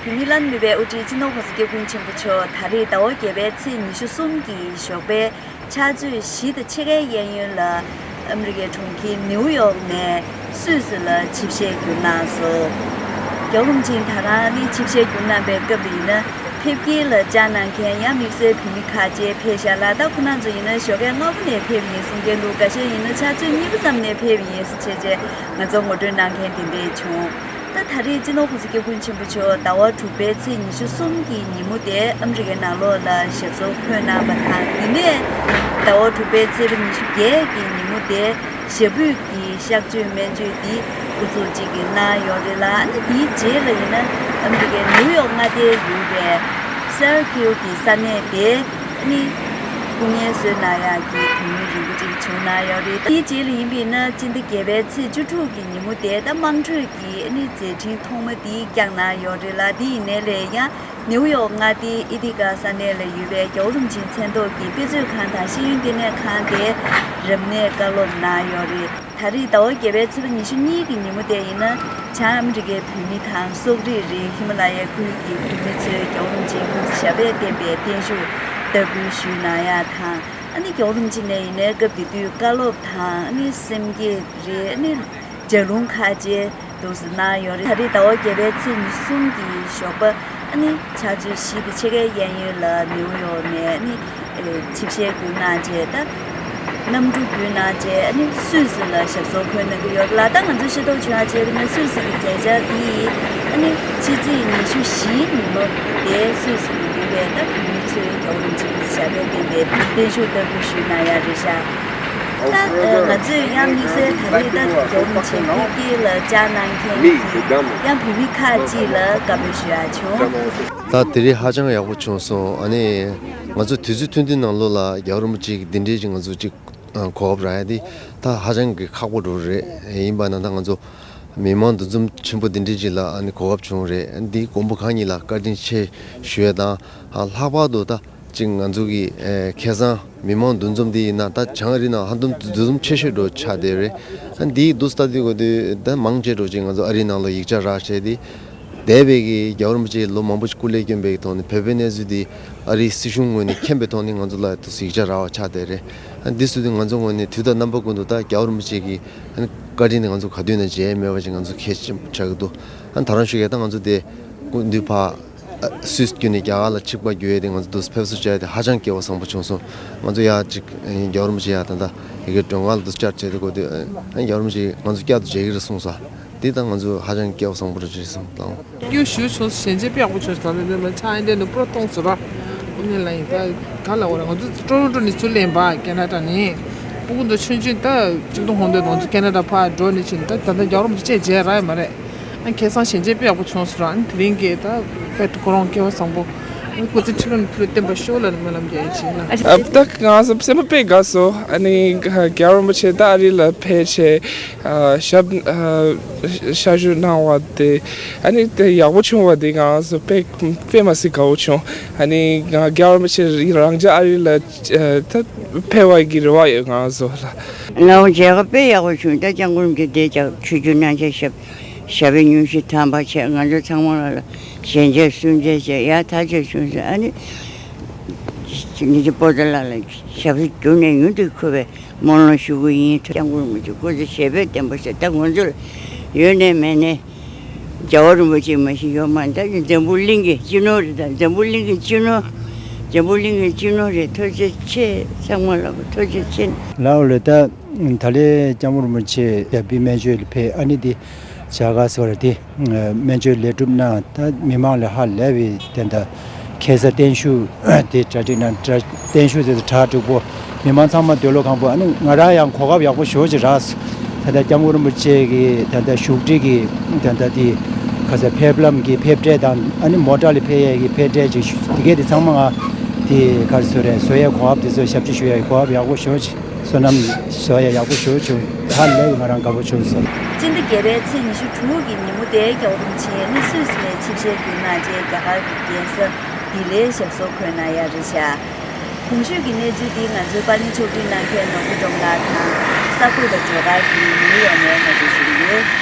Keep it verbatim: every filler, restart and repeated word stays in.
བོད་མིའི་བླ་ན་མེད་པའི་དབུ་ཁྲིད་སྤྱི་ནོར་༸གོང་ས་༸སྐྱབས་མགོན་ཆེན་པོ་མཆོག་ད་རེས་ཟླ་བ་བརྒྱད་པའི་ཚེས་ཉི་ཤུ་གསུམ་གྱི་ཞོགས་པའི་ཕྱག་ཚོད་བཞི་དང་ཕྱེད་ཀའི་གཡས་གཡོན་ལ་ཨ་མི་རི་ཀའི་གྲོང་ཁྱེར་ནེའུ་ཡོག་ནས་སུད་སི་ལ་ཆིབས་ཞལ་བསྒྱུར་གནང་སོང་། རྒྱལ་བ་རིན་པོ་ཆེ་ད་རང་ནི་ཆིབས་ཞལ་བསྒྱུར་གནང་པའི་སྐབས་དེ་ཡིན་ན། ཕེབས་སྐྱེལ་ལ་བཅར་གནང་མཁན་ཡང་དམིགས་བསལ་བོད་མི་ཁག་ཅིག་ཕེབས་ཤག་ལ། ད་ཁོ་རང་ཚོ་ཡིན་ན་ཞོགས་ཀའི་སྔ་པོ་ནས་ཕེབས་ཡིན་གསུང་མཁན་འདུག། འགའ་ཤས་ཡིན་ན་ཕྱག་ཚོད་གཉིས་པ་ཙམ་ནས་ཕེབས་ཡིན་ཟེར་བྱས་བྱས་ང་ཚོ་ངོ་སྤྲོད་གནང་མཁན་དེ་འདྲས་བྱུང་། ད་ད་རེས་སྤྱི་ནོར་༸གོང་ས་༸སྐྱབས་མགོན་ཆེན་པོ་མཆོག་ཟླ་བ་དྲུག་པའི་ཚེས་ཉི་ཤུ་གསུམ་གྱི་ཉིན་མོ་དེ་ཨ་མི་རི་ཀའི་ནང་ལོགས་ལ་ཞབས་སོར་འཁོད་གནང་པ་དང་། དེ་ནས་ཟླ་བ་དྲུག་པའི་ཚེས་པ་ཉི་ཤུ་བརྒྱད་ཀྱི་ཉིན་མོ་དེ་ཞབས་པུས་ཀྱི་གཤག་བཅོས་སྨན་བཅོས་འདི་འགོ་འཛུགས་གཅིག་གིས་གནང་ཡོད་རེད་ལ། ཨ་ནི་དེའི་རྗེས་ལ་ཡིན་ན་ཨ་མི་རི་ཀའི་ནིའུ་ཡོག་མངའ་སྡེའི་ཡུལ་བའི་སེར་ཁིལ་གྱི་ས་གནས་དེ་ཨ་ནི་སྐུ་ངལ་གསོ་གནང་ཡག་གི་དུས་ཡུན་རིང་པོ་ཅིག་བྱུང་གནང་ཡོད་རེད། དེའི་རྗེས་ལ་ཡིན་པས་ན་སྤྱི་ཟླ་བརྒྱད་པའི་ཚེས་བཅུ་དྲུག་གི་ཉིན་མོ་དེ་ད་དམངས་ཁྲོད་ཀྱི་ཨ་ནི་མཛད་འཕྲིན་ཐོག་མ་དེ་བསྐྱངས་གནང་ཡོད་རེད་ལ། དེ་ཡིན་ནའི་ལས་ཡང་ནིའུ་ཡོག་མངའ་སྡེའི་ཨི་ཐི་ཀ་ས་གནས་ལ་ཡོད་པའི་རྒྱལ་བ་རིན་པོ་ཆེའི་མཚན་ཐོག་གི་དཔེ་མཛོད་ཁང་དང་ཤེས་ཡོན་ལྟེ་གནས་ཁང་དེ་རབ་གནས་བཀའ་སློབ་གནང་ཡོད་རེད། ད་རེས་ཟླ་བ་བརྒྱད་པའི་ཚེས་པ་ཉི་ཤུ་གཉིས་ཀྱི་ཉིན་མོ་དེ་ཡིན་ན། བྱང་ཨ་མི་རི་ཀའི་བོད་མི་དང་སོག་རིགས་རིགས་ཧི་མ་ལ་ཡའི་ཁུལ་གྱི་བོད་མི་ཚོས་རྒྱལ་བ་རིན་པོ་ཆེའི་སྐུ་ཚེ་ཞབས་པད་བརྟན་པའི་བརྟན་བཞུགས་བསྟར་འབུལ་ཞུས་གནང་ཡག་དང་། ཨ་ནི་རྒྱལ་བ་རིན་པོ་ཆེ་ནས་ཡིན་ནའི་སྐབས་དེ་དུས་བཀའ་སློབ་དང་། ཨ་ནི་སེམས་བསྐྱེད་རེད། ཨ་ནི་ལྗགས་ལུང་ཁག་ཅིག་འདུག་སེ་གནང་ཡོད་རེད། ད་རེས་ཟླ་བ་བརྒྱད་པའི་ཚེས་ཉི་ཤུ་གསུམ་གྱི་ཞོགས་པ་ཨ་ནི་ཕྱག་ཚོད་བཞི་དང་ཕྱེད་ཀའི་གཡས་གཡོན་ལ་ནིའུ་ཡོག་ནས་ཨ་ནི་ཆིབས་ཞལ་བསྒྱུར་གནང་རྗེས། ད་གནམ་གྲུ་བརྒྱུད་གནང་རྗེས་ཨ་ནི་སུད་སི་ལ་ཞབས་སོར་འཁོད་གནང་གི་ཡོད་ལ། ད་ང་ཚོས་ཤེས་རྟོགས་བྱུང་བ་བྱས་པ་ན་སུད་སི་གི་མཛད་འཆར་འདི་ཡིས་ཨ་ནི་ཕྱི་ཚེས་ཉི་ཤུ་བཞིའི་ཉིན་མོ་དེ་སུད་སི་ལ་ཡོད་པའི་ད་བོད་མི་ཚོའི་རྒྱལ་བ་རིན་པོ་ཆེའི་ཞབས་པད་བརྟན་པའི་བརྟན་བཞུགས་བསྟར་འབུལ་ཞུས་གནང་ཡག་རེད་ཤག། ད་ང་ཚོས་ཡང་དམིགས་བསལ་ད་རེས་ད་རྒྱལ་བ་རིན་པོ་ཆེ་ཕེབས་སྐྱེལ་ལ་བཅར་གནང་མཁན་གྱི་ཡང་བོད་མི་ཁག་ཅིག་ལ་བཀའ་མོལ་ཞུ་ཡག་བྱུང་། ད་དེ་རིང་ཧ་ཅང་ཡག་པོ་བྱུང་སོང་། ཨ་ནི་ང་ཚོ་དུས་ཚོད་ཐུང་ཐུང་ནང་ལོགས་ལ་རྒྱལ་བ་རིན་པོ་ཆེ་གི་འདི་འདྲའི་ཅིག་ང་ཚོ་ཅིག་གོ་སྐབས་རག་ཡ་དེ་ད་ཧ་ཅང་གི་ཁག་པོ་འགྲོ་རེད། ཡིན་པ་ན་ད་ང་ཚོ་མི་མང་འདུ་འཛོམས་ཆེན་པོ་འདི་འདྲའི་ཅིག་ལ་ཨ་ནི་གོ་སྐབས་བྱུང་རེད། འདི་མགོན་པོ་གང་ཉིད་ལ་བཀའ་དྲིན་ཆེ་ཞུ་ཡ་དང་། ལྷག་པར་དུ་ད་ཅིག་ང་ཚོ་གི་ཨེ་ཁ་སང་མི་མང་འདུ་འཛོམས་འདི་ཡིན་ན་ད་བྱང་ཨ་རིའི་ནང་ཧ་ལམ་འདུ་འཛོམས་ཆེ་ཤོས་འགྲོ་ཆགས་བསྡད་རེད། ཨ་འདིའི་འདུག་སྟབས་བདེ་གོ་དུས་ད་མང་ཆེ་འགྲོ་ཅིག་ང་ཚོ་ཨ་རིའི་ནང་ལ་ཡིག་ཆ་རག་བྱས་ཏེ། འདས་པའི་གི་རྒྱལ་བ་རིན་པོ་ཆེ་ལོ་མང་པོ་ཞིག་སྐུ་ལས་བསྐྱོན་པའི་ཐོག་ནས་བོད་པའི་གནས་ཚུལ་འདི་ཨ་རིའི་སྲིད་གཞུང་ངོས་ནས་མཁྱེན་པའི་ཐོག་ནས་ང་ཚོ་ལ་འདུག་སེ་ཡིག་ཆ་རག་པ་ཆགས་བསྡད་རེད། ཨ་འདི་སུ་དུས་ང་ཚོ་ངོས་ནས་དུས་དང་རྣམ་པ་ཀུན་ཏུ་ད་རྒྱལ་བ་རིན་པོ་ཆེ་གི་ཨ་བཀའ་དྲིན་དེ་ང་ཚོ་ག་དུས་ནས་བརྗེད་མེད་པ་ཞིག་ང་ཚོ་གལ་ཆེན་པོ་ཆགས་ཀྱི་འདུག། ཨ་ད་རང་ཞུ་གི་ད་ང་ཚོ་དེ་སྐུ་མདུན་ཕ། སུད་སི་བརྒྱུད་ནས་རྒྱ་གར་ལ་ཆིབས་ཁ་བསྒྱུར་ཡས་དེ་ང་ཚོ་འདུག་སེ་ཕེབས་བསུ་བྱས་ཏེ་ཧ་ཅང་སྐལ་བ་བཟང་པོ་བྱུང་སོང་། ང་ཚོ་ཡ་ཅིག་རྒྱལ་བ་རིན་པོ་ཆེ་ཡ་ད་ལྟ་ཡི་གེ་མགྲོན་ཁང་ལ་འདུག་སེ་བཅར་བྱས་ཏེ་གོ་དུས་རྒྱལ་བ་རིན་པོ་ཆེ་ང་ཚོ་བསྐྱར་དུ་མཇལ་གྱི་རེད་གསུངས་སོང་། དེ་ད་ང་ཚོ་ཧ་ཅང་སྐལ་བ་བཟང་པོ་རེད་ཅེས་བསམ་བློ་བཏང་། སྐྱོ་ཞུ་བྱུང་སོང་། ཞལ་མཇལ་དཔེ་ཡག་པོ་བྱུང་སོང་། ད་ལྟ་ནས་ལ་ཆ་ཨེ་འདྲ་ནས་པུ་ར་གཏོང་ཟེར་ར། དབུ་མེད་ལ་ཡིན་ད་ག་ལ་བ་ར། ང་ཚོ་ཀྲོ་རོན་ཀྲོ་ནས་ཚུར་ལེན་པ་ཁེ་ན་ཌ་ནས། སྤུ་གུ་ཚོ་ཆུང་ཆུང་ད་ཆིག་སྟོང་ཧོང་དུ་ང་ཚོ་ཁེ་ན་ཌ་ཕར་འགྲོ་ནས་ཕྱིན་ད་ད་ལྟ་རྒྱལ་བ་རིན་པོ་ཆེ་མཇལ་རག་ཡོད་མ་རེད། ཨ་ཁ་སང་ཞལ་མཇལ་དཔེ་ཡག་པོ་བྱུང་སོང་ར། ཨ་དེ་རིང་གི་ད་ཕེབས་ཁོ་རང་སྐལ་བ་བཟང་པོ། ཨ་སྐུ་ཚེ་ཁྲི་ལོ་ནས་ཁྲི་ལོ་བརྟན་པར་ཤོག་ལབ་ནས་སྨོན་ལམ་རྒྱག་ཡ་བྱེད་ན། ཨ་ད་ང་ཚོ་སེམས་པ་དཔེ་དགའ་སོང་། ཨ་ནི་རྒྱལ་བ་རིན་པོ་ཆེ་ད་ཨ་རི་ལ་ཕེབས་བྱས་ཨ་ཞབས་ཨ་ཞབས་ཞུ་གནང་བ་དེ་ཨ་ནི་དེ་ཡག་པོ་བྱུང་བ་དེ་ང་ཚོ་དཔེ་དཔེ་མ་སྲིད་དགའ་བོ་བྱུང་། ཨ་ནི་ང་རྒྱལ་བ་རིན་པོ་ཆེ་རང་ཅག་ཨ་རི་ལ་ཨ་ད་ཕེབས་པ་གི་རེ་བ་ཡོད་ང་ཚོ་ལ། ལའོ་མཇལ་ཁ་དཔེ་ཡག་པོ་བྱུང་། ད་སྐྱབས་མགོན་གྱི་བདེ་འཇགས་ཆོས་བརྒྱུད་གནང་བྱས་ཞབས་ཞབས་པད་སྙུང་གཞི་དམ་པ་བྱས། ང་ཚོ་ཚང་མ་ལ་ལ་ཞལ་མཇལ་གསུང་མཇལ་བྱས་ཡག་ཐག་ཆོད་བྱུང་ཟེར། ཨ་ནི་ངེད་ཀྱི་པོ་ཏ་ལགས་ལ་ཞབས་ཕྱི་བསྒྱུར་ནས་མྱུར་དུ་འཁོར་བའི་སྨོན་ལམ་ཞུ་གི་ཡིན། སྐྱབས་མགོན་རིན་པོ་ཆེ་སྐུ་ཚེ་ཞབས་པད་བརྟན་པ་ཟེར། ད་ང་ཚོ་ལ་ཡོད་ནས་མེད་ནས་རྒྱལ་བ་རིན་པོ་ཆེ་མ་ཞིག་ཡོད་མ་རེད། ད་འཛམ་བུ་གླིང་གི་སྤྱི་ནོར་རེད། ད་འཛམ་བུ་གླིང་གི་སྤྱི་ནོར། འཛམ་བུ་གླིང་གི་སྤྱི་ནོར་རེད། ཐུགས་རྗེ་ཆེ། ཚང་མ་ལ་ཐུགས་རྗེ་ཆེ། ལའོ་ལ་ད། ད་ལན་སྐྱབས་མགོན་རིན་པོ་ཆེ་ཞབས་པད་སྨན་བཅོས་ལ་ཕེབས། ཨ་ནི་འདི་བྱ་དགའ་ཟེར་བ་དེ་སྨན་བཅོས་ལེགས་གྲུབ་གནང་། ད་མི་མང་ལ་ཧ་ལས་པའི་དེ་འདྲ་ཁ་སང་བརྟན་བཞུགས་དེ་གྲ་སྒྲིག་གནང་། གྲ་བརྟན་བཞུགས་དེ་གྲ་འགྲིག་པོ། མི་མང་ཚང་མ་འདོད་བློ་ཁེངས་པོ། ཨ་ནི་ང་རང་ཡང་གོ་སྐབས་ཡག་པོ་ཞེ་པོ་ཅིག་རག་སོང་། ད་ལྟ་སྐྱབས་མགོན་རིན་པོ་ཆེ་གི་ད་ལྟ་བཞུགས་ཁྲི་གི་ད་ལྟ་དེ་ཁ་སང་ཕེབས་ལམ་གྱི་ཕེབས་གྲལ་དང་། ཨ་ནི་མོ་ཊ་ལ་ཕེབས་ཡས་ཀྱི་ཕེབས་གྲལ་ཅིག་དེ་གས་དེ་ཚང་མ་ང་དེ་ག་རེ་ཟེར་རེད། བཟོ་ཡས་གོ་སྐབས་དེ་ཚོ་ཞབས་ཕྱི་ཞུ་ཡས་གོ་སྐབས་ཡག་པོ་ཞེ་པོ་ཅིག། བསོད་ནམས་བཟོ་ཡ་ཡག་པོ་ཞེ་པོ་བྱུང་། ཧ་ལས་ང་རང་དགའ་པོ་བྱུང་སོང་། སྤྱི་ཟླ་བརྒྱད་པའི་ཚེས་ཉི་ཤུ་དྲུག་གི་ཉིན་མོ་དེ་རྒྱལ་བ་རིན་པོ་ཆེ་ནི་སུད་སི་ནས་ཆིབས་ཞལ་བསྒྱུར་གནང་རྗེས་རྒྱ་གར་གྱི་རྒྱལ་ས་ལྡི་ལིར་ཞབས་སོར་འཁོད་གནང་ཡ་རེད་ཤག། གོང་ཞུས་ཀྱི་གནས་ཚུལ་འདི་ང་ཚོའི་པར་ལེན་ཕྱོགས་སྒྲིག་གནང་མཁན་ནོར་བུ་སྒྲོལ་མ་ལགས་དང་གསར་འགོད་པ་ཇོ་དཀར་གྱིས་ནིའུ་ཡོག་ནས་ངོ་སྤྲོད་ཞུ་གི་ཡོད།